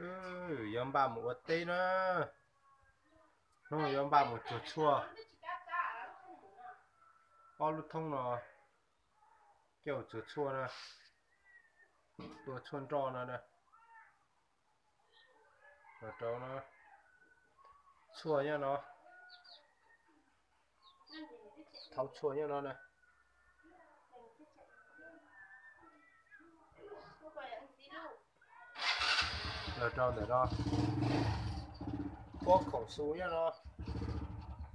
Yuav npaj mus ua teb na, hnub yuav npaj mus tsuag tshuaj. Ob lub thoob no coj tsuag tshuaj na, tua tshuaj nroj no na. Los rau no, tshuaj nyob no, thau tshuaj nyob no na. Los rau ntawm no, pob khoom xu nyob no,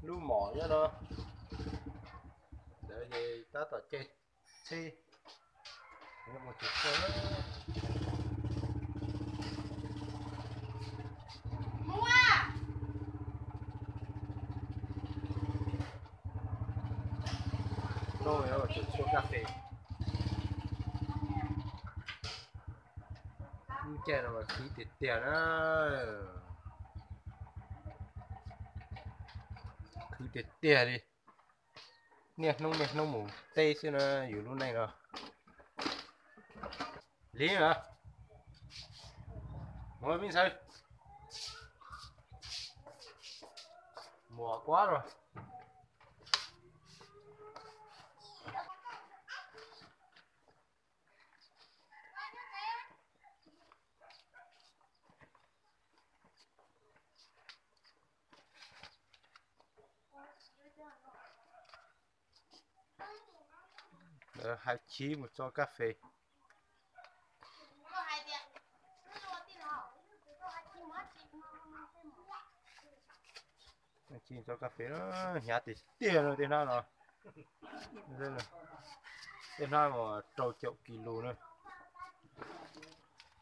lub mom nyob no. Ntawd ces tab tom ceg tsheb. Hnub no tshuaj kab fes. Lub caij no mas khwv tiag tiag na. Khwv tiag tiag li. Niaj hnub niaj hnub mus teb xwb na yus lub neej no. Li a, mus me ntxhais, muam kuab los. Hais chiv mus tso kab fes. Chiv tso kab fes, hnyav tiag tiag no tej hnab no. Tej hnab no rau caum kis lus na.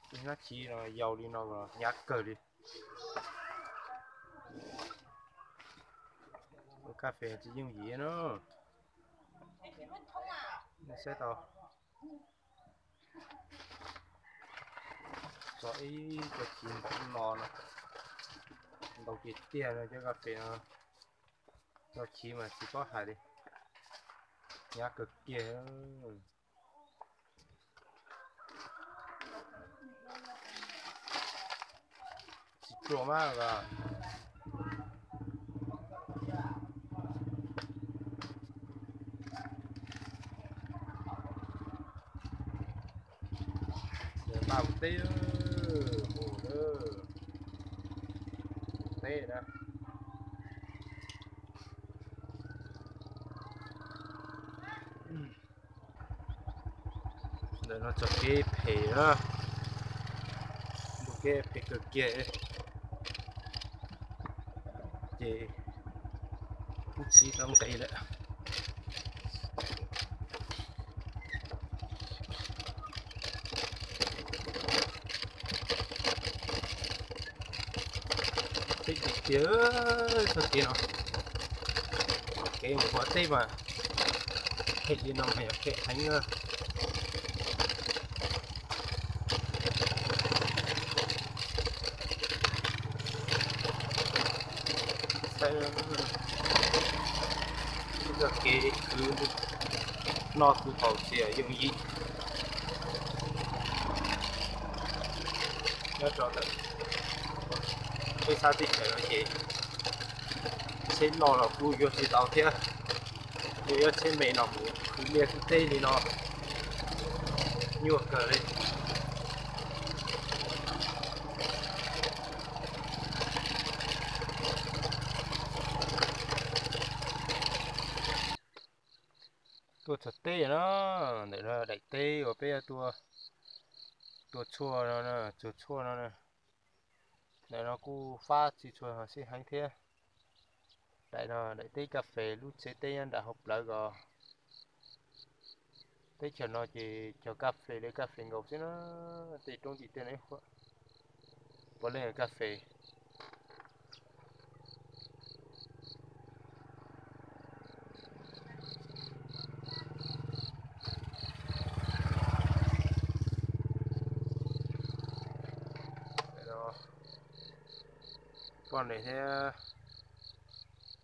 Tej hnab chiv no yau li no los hnyav kawg li. Ua kab fes tsis yooj yim na. Saib tau, tso ib co chiv npaum no no, ntau tiag tiag no cov kab fes no. Tso chiv mas tsis paub hais li, hnyav kawg kiag. Tsis ruam mas os. Npaj mus teb, mus teb na. Ntawm no txoj kev phem na, ntug kev phem kawg kiag, ces kub txiv tau nqis lawm. Phem tiag tiag txoj kev no, kev mus ua teb mas phem li no mas yog phem heev na. Saib txoj kev khwv noj khwv haus tsis yooj yim. Nyob rau ntawm peb sab teb chaws no ces tsheb loj los kuj yuav tsis tau thiab, yuav tsheb me no mus khwv liaj khwv teb li no nyuaj kawg li. Tuaj txog teb no, ntawm no daim teb uas peb tua, tua tshuaj no, tsuag tshuaj no. Ntawm no kuj fab txiv tsuag sib heev thiab. Daim no daim teb kas fes, lub tsev teb nyob nram hauv plawv ko. Teb chaws no ces cog kas fes li kas fes nkaus xwb na, tej roob tim tej no puav leej kas fes. Poj niam thiab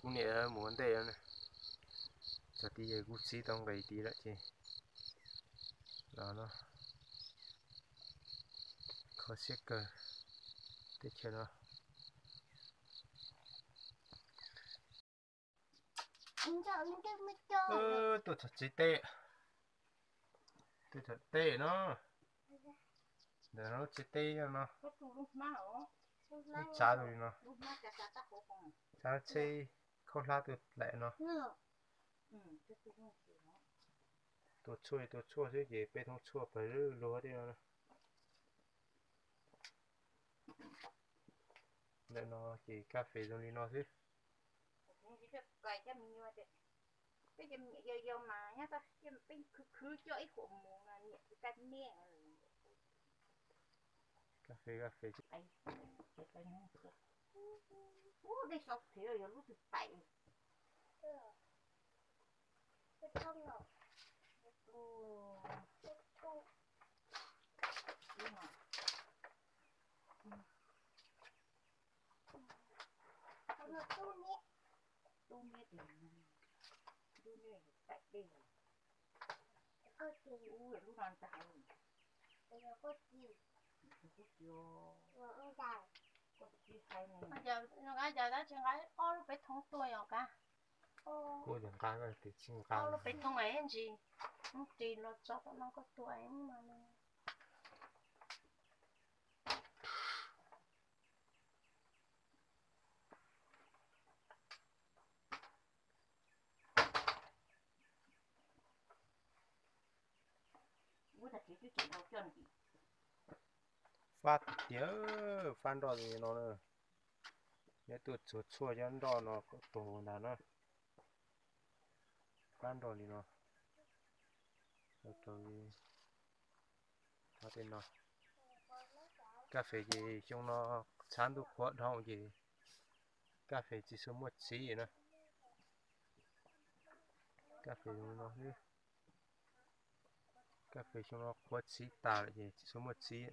kuv niam mus ua ntej, txog tid ces kuv txiv tau nqis tid lawm ces los no kho siab kawg. Teb chaws no tuaj txog tsev teb, tuaj txog teb no, ntawm no lub tsev teb no, tsav li no, tsav tsheb khaub hlab tuaj laim no. Tua tshuaj tua tshuaj xwb ces peb thoob tshuaj pawg lug tej no. Ntawm no ces kas fes zoo li no xwb. Peb cov me nyuam yau yau mas nyob tau, peb khwv khwv coj ib huam mus no niam tsis kaj niaj. Kas fes, kas fes. Ub, dej sau phem yog lub twg pais. Tub niam, tub niam, tub niam pais dej. Ub, lub no ntag. Koj tsis hais ne. Nqa cas tab tsis nqa ob lub peb thoob tuaj yom kab. Kuv nqa, kuv tsis nqa. Ob lub peb thoob es ntsis, ub ris los tso tom no koj tua no. Fab tiag, fab nroj li no na. Nyob tuaj txuag tshuaj cov nroj no tuag ntag na. Fab nroj li no. Rau li, rau tej no. Kas fes ces xyoo no tshav ntuj qhuav dhau ces kas fes tsis tshua muaj txiv na. Kas fes zoo no xwb. Kas fes xyoo no qhuav txiv tas lawm ces tsis tshua muaj txiv.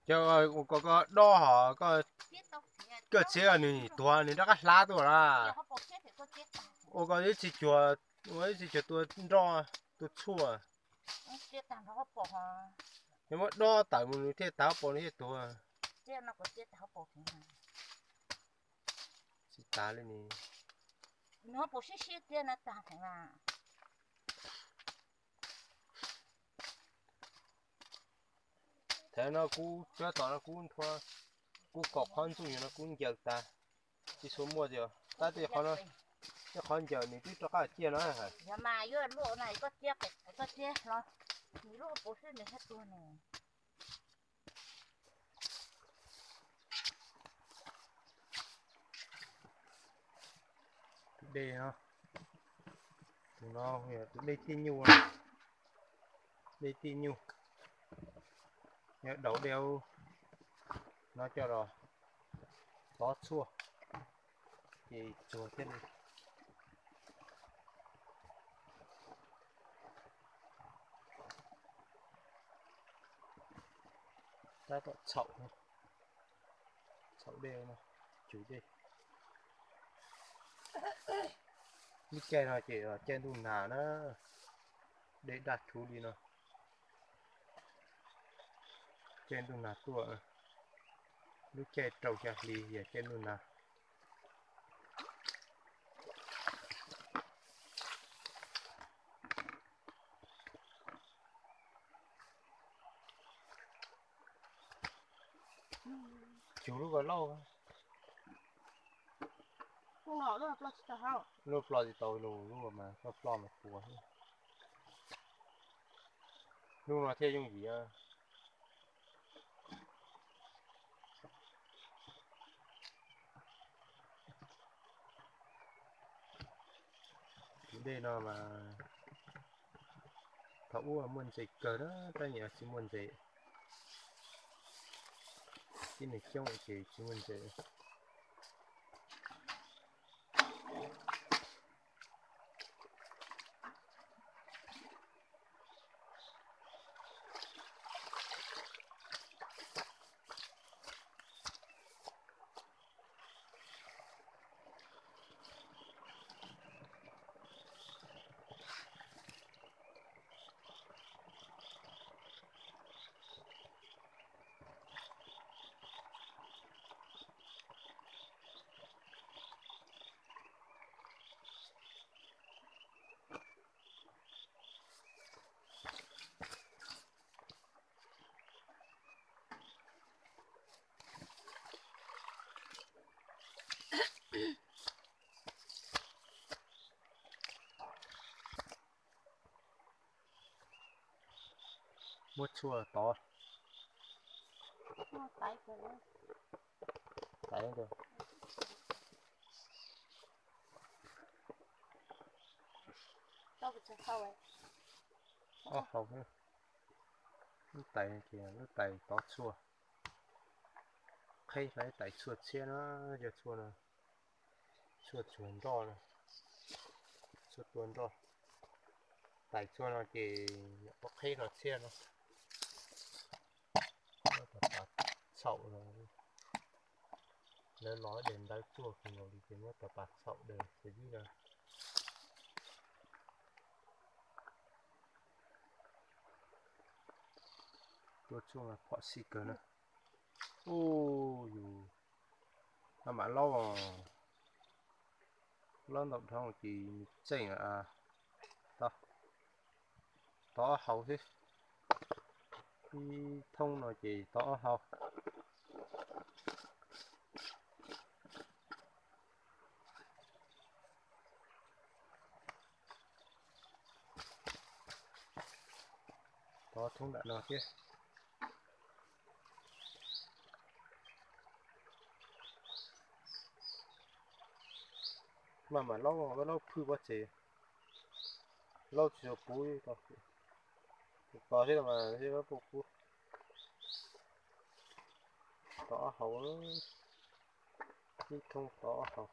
Cov ua ko koj dob hos koj, koj txiav nws tuag nws rov qab hlab tuaj na. Ua ko ib txhia cuag, ua ib txhia cuag tua nroj, tua tshuaj. Yog muab dob tawm mus nws thiaj tag hauv paus nws thiaj tuag. Tsis tas li ni. Thaum no kuv cov tom no kuv nrhua, kuv kaum qhov ntxuj no kuv ncaws tas, tsis tshua muaj tias tab tej qhov no, tej qhov ncaws nws twb rov qab ciaj no. Yog mas yuav luaj na koj txiav, koj txiav hlo, nws lub paus xwb nws thiaj tuag ne. Tus dej no, tus no yog tus dej tij nyuj, dej tij nyuj, yog daus dej no coj los tov tshuaj ces tsuag thiaj li. Tab tom txhaum, txhaum dej no, cug dej. Lub caij no ces caij ntuj nag na, dej daj rhuv li no. Caij ntuj nag tuaj, lub caij rau xya hli yog caij ntuj nag. Cug lub ko lauj, lub ploj tsis tau, lub mas koj ploj mas puas. Hnub no thiaj yooj yim. Tus dej no mas thaum ub muaj ntses kawg na, tab nim tsis muaj ntses. Tib neeg coob ces tsis muaj ntses. Tshuaj tod. Tais, ob hau, lub tais ces lub tais tov tshuaj, qheb rau ib tais tshuaj tshiab na, yog tshuaj no, tshuaj tsuag nroj, tshuaj tua nroj. Tais tshuaj no ces yog qheb rau tshiab no. Muab tau pas txhaum no, lawv los daim ntawv tuaj kawg nkaus li ces muab tau pas txhaum daim xis vib no. Tua tshuaj phom sij kawg na. Ub, yus maj mam laub os, laub ntau dhau ces nws tseem tau, tov ob hau xwb. Ib thoob no ces tov ob hau. Tov thoob nram no thiab. Maj mam laub, laub phwj pob tsev, laub tsis tshua puv, tos thiab mas thiab puv puv. Tov ob hau, ib thoob tov ob hau.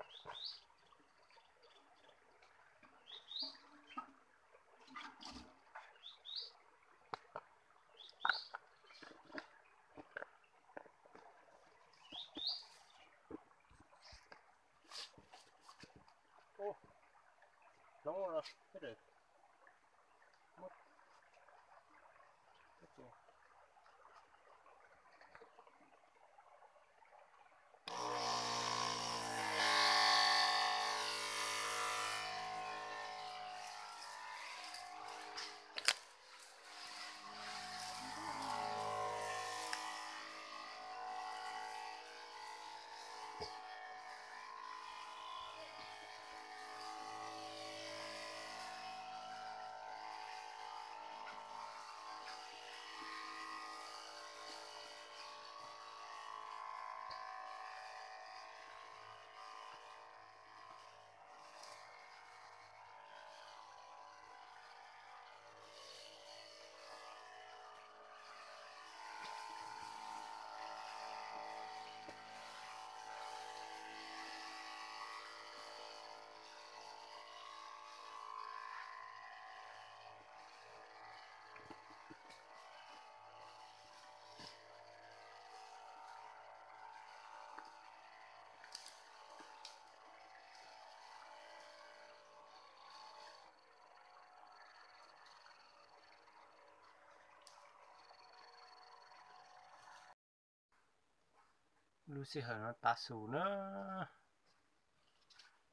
Lub sij hawm no tav su na,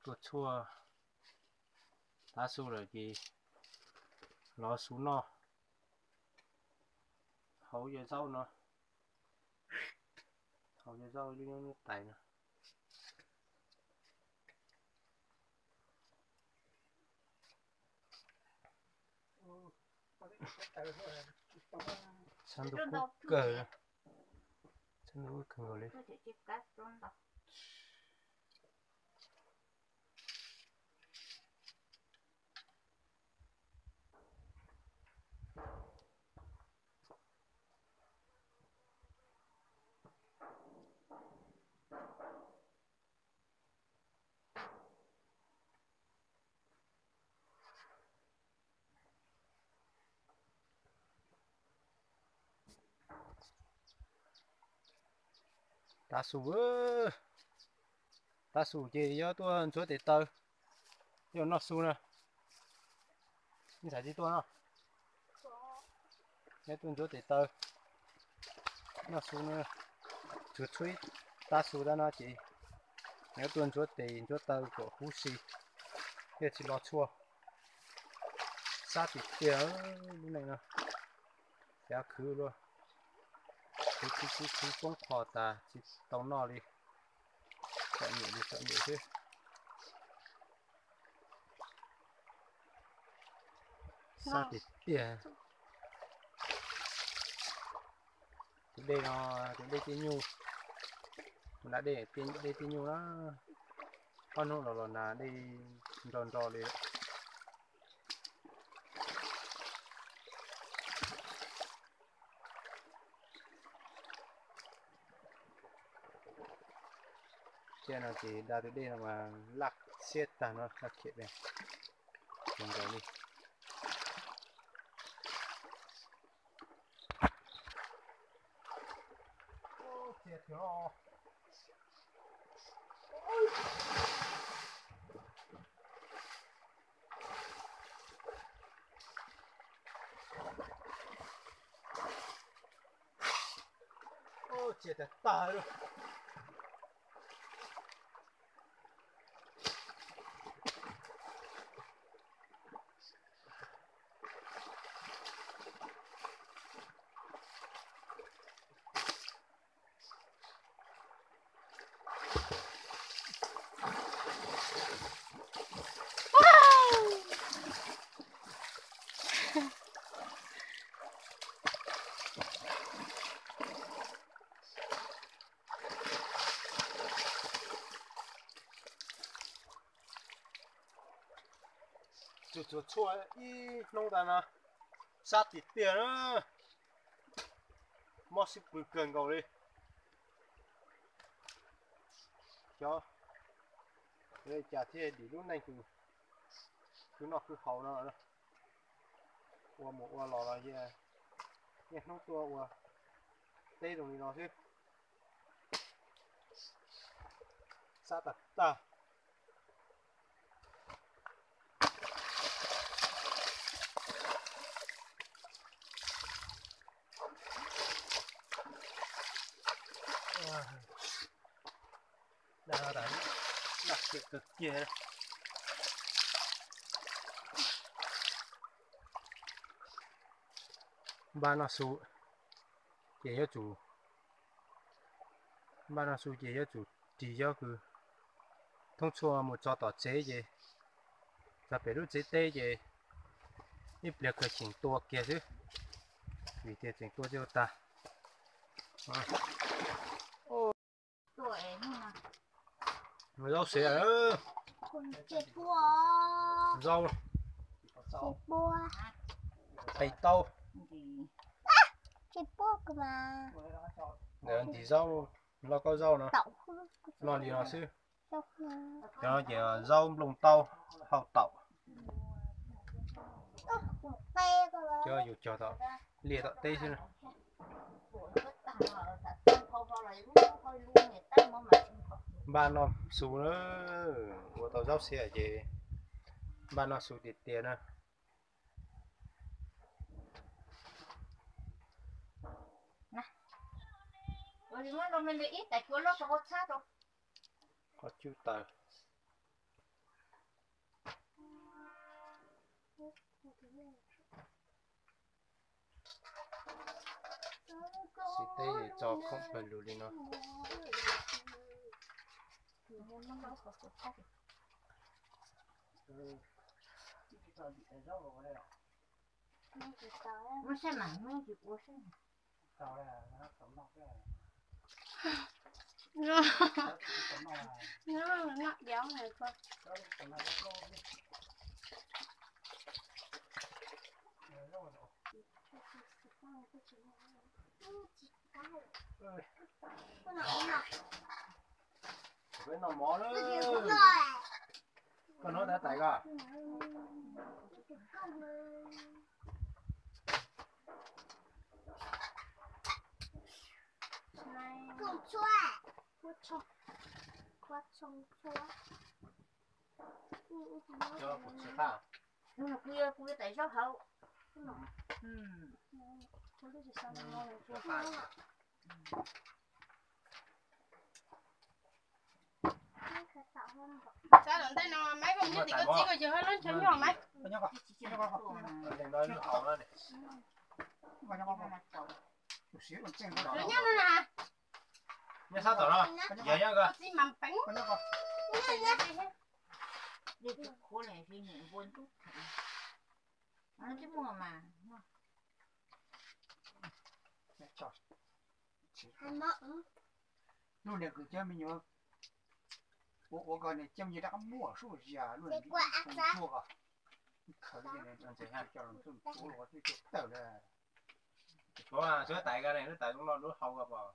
tua tshuaj tav su lawm ces lov su noj, hauv yog zaub no, hauv yog zaub lub nyob tais no. Txhab ntuj kub kawg, txhab ntuj kub kawg nkaus li. Tav su, tav su ces yuav tuaj ntxuav tes taw, yuav noj su na. Ib ntxhais tsis tuaj no, yuav tuaj ntxuav tes taw, noj su na. Tsuas tshuav ib tav su tab no ces yuav tuaj ntxuav tes ntxuav taw kom huv si, thiaj tsis los tshuaj. Sab tiag tiag lub neej no, xav khwv luaj, khwv khwv khwv khwv poob qho tas tsis tau noj li. Txom nyem li txom nyem xwb. Sab tiag tiag. Tus dej no, tus dej Tij Nyuj, tus na dej, dej Tij Nyuj na, ob hnub no los na dej nro nro li. Thiab no ces da tus dej no mas laj siab tag no, laj khiam dej, zoo nkaus li. Txias tag tag li. Tsuag tsuag tshuaj ib hnub tas no, sab tiag tiag na, mob xib pwg kawg nkaus li. Xyov cas thiaj dim lub neej kwv noj kwv haus no, ua mus ua los los niaj hnub tuaj ua teb zoo li no xwb. Sab tag tag. Npaj noj su ces yuav tsum, npaj noj su ces yuav tsum ris yob kws thoob tshuaj mus txog tom tsev ces, txog pem lub tsev teb ces ib pliag kawg tseem tua kiag xwb, vim tias tseem tua tsis tag. Zaub sev, zaub, qe taub, ntxim zaub, lauj kaub zaub no, noj li no xwb. Cov no ces zaub nplooj taub hau taum. Cov yus cog tom liaj tom teb xwb. Npaj noj su na, ua tau zaub xiav ces npaj noj su tiag tiag na. Qhov cub taws. Xib teb tso khoom pawg lug li no. Peb noj mov na. Koj noj tab tais koj. Kuv yuav, kuv yuav tais zaub hauv. Sab tom ntej no Maiv, koj mus nyob tim koj txiv koj yawg hauv lub chaw nyob Maiv. Nyob no na. Nyob sab tom no, yog nyob ko. Koj txiv mas peev. Lub niag kws cov me nyuam ua ua ko niag coj me nyuam rov qab muaj sub zias lub niag tsuag ko. Khaws li coj los txuj tsuav los twb tsuag tawm lawm. Suav tais ko ne, lub tais zoo no lub hau ko pom.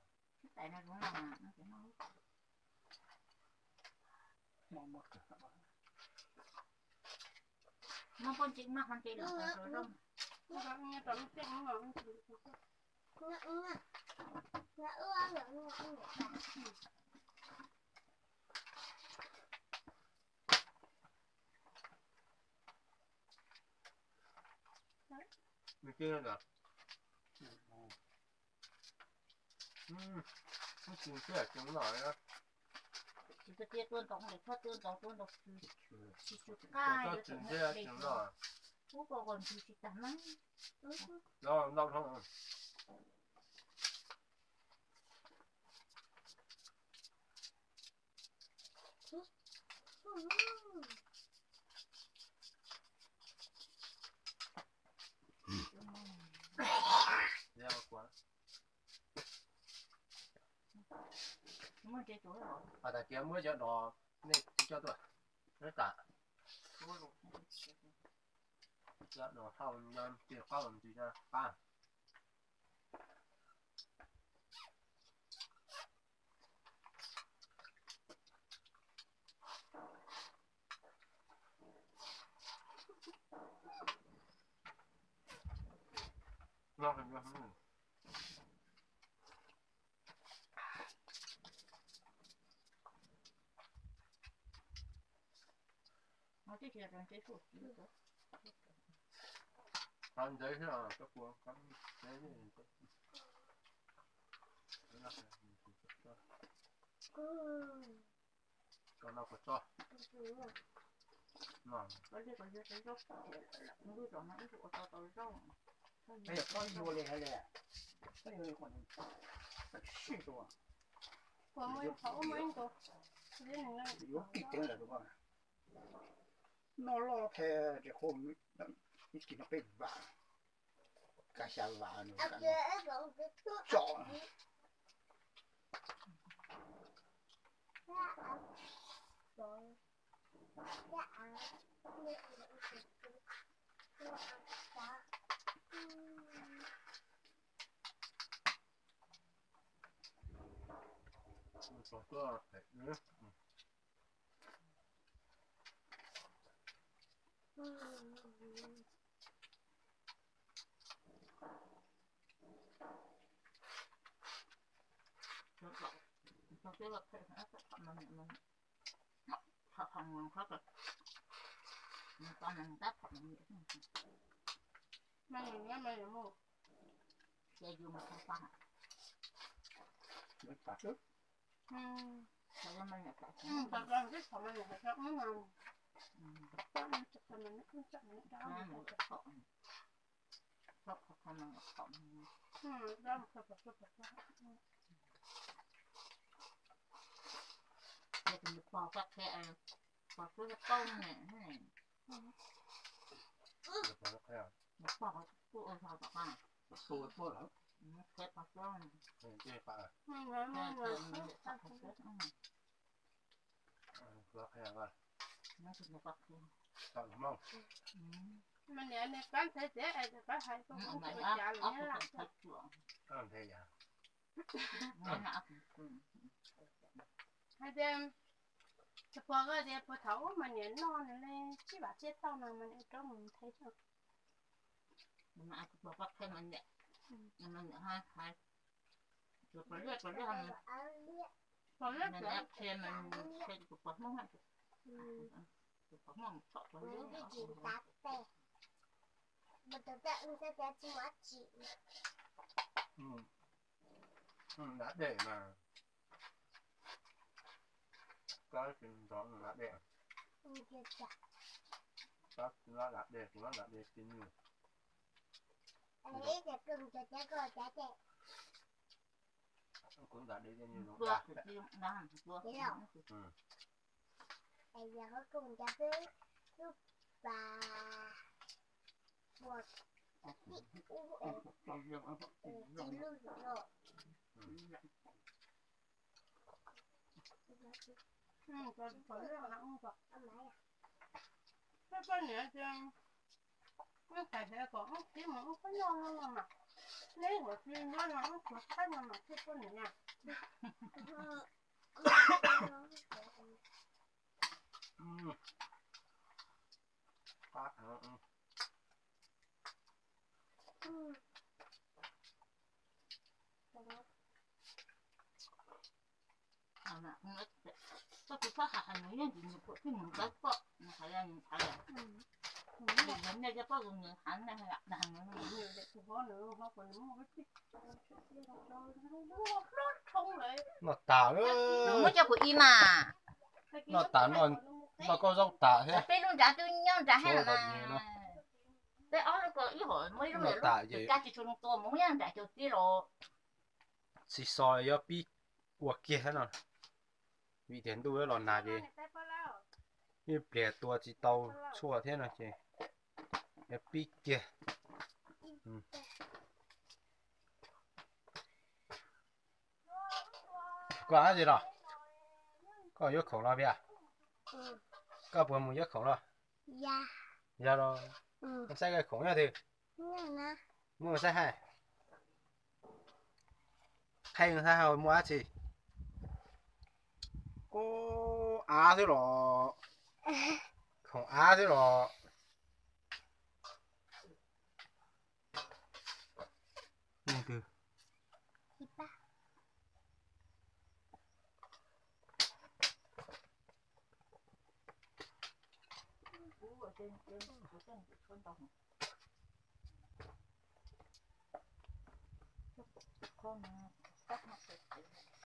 Tus tiag tua ntau, tua ntau, tua ntau, tsis tsis qab, tsis tsis qab, ub, koj koj ntsis tsis tag na. Ntau ntau. Has tas tias muab cov dos nej coj tuaj, neb tas cov dos hau no tig qaub ntsis no qab. Qab ntsev xwb, koj puas qab ntsev? Koj noj puas tso? Yuav pib teev lawm, noj loj thiab tsis qhuav, ib kis no peb vam, kav xya vam nws tsom. Pog koj qhia, pog suab yog tau ne. Pog kuj ua zog tom qab. Qhia pog suab. Mas niam, niam pab nthe tias es pab hais, hais tias, tus pog ko tias puag thaum ub mas niam noj nws li tsib vam tsiaj tauj no mas niam rov mus nthe xwb. Tus pog ko qhia mas niam, mas niam hais, tus pog liaj, tus pog liaj, tus pog liaj, tus pog Hmoob, tus pog Hmoob txhom pog liaj. Dav dej mas, koj tsis nrog nrog dav dej, koj tsis nrog dav dej, tsis nrog dav dej tsis nyuj. Kuv dav dej tsis nyuj zoo dab. Poj niam, wb hais tias kom wb txiv mus wb khaub ncaws no mas, neb ua tsis nyob no wb tuav thaib no mas thiaj poj niam. Noj tas lawm, muab coj kuv ib mas. Noj tas, noj kauj zaub tas thiab. Peb lub nrad twb nyob nrad heev no. Peb ob lub ko ib hom muaj ib lub noj tas ces kaj tsis tshua zoo tua mus muab nyob nrad cov tib los. Tsis xo yuav pib ua kiag thiab no, vim tias ntuj los nag ces ib pliag tua tsis tau tshuaj thiab no ces yuav pib kiag. Koj dab tsi los? Koj yuav khoom los Pia? Koj puas mus yuav khoom los? Yog los, saib koj khoom nyob twg? Muab saib hais. Qheb saib hais muaj dab tsi. Ub, av xwb los? Khoom av xwb los? Leej twg? Qhov no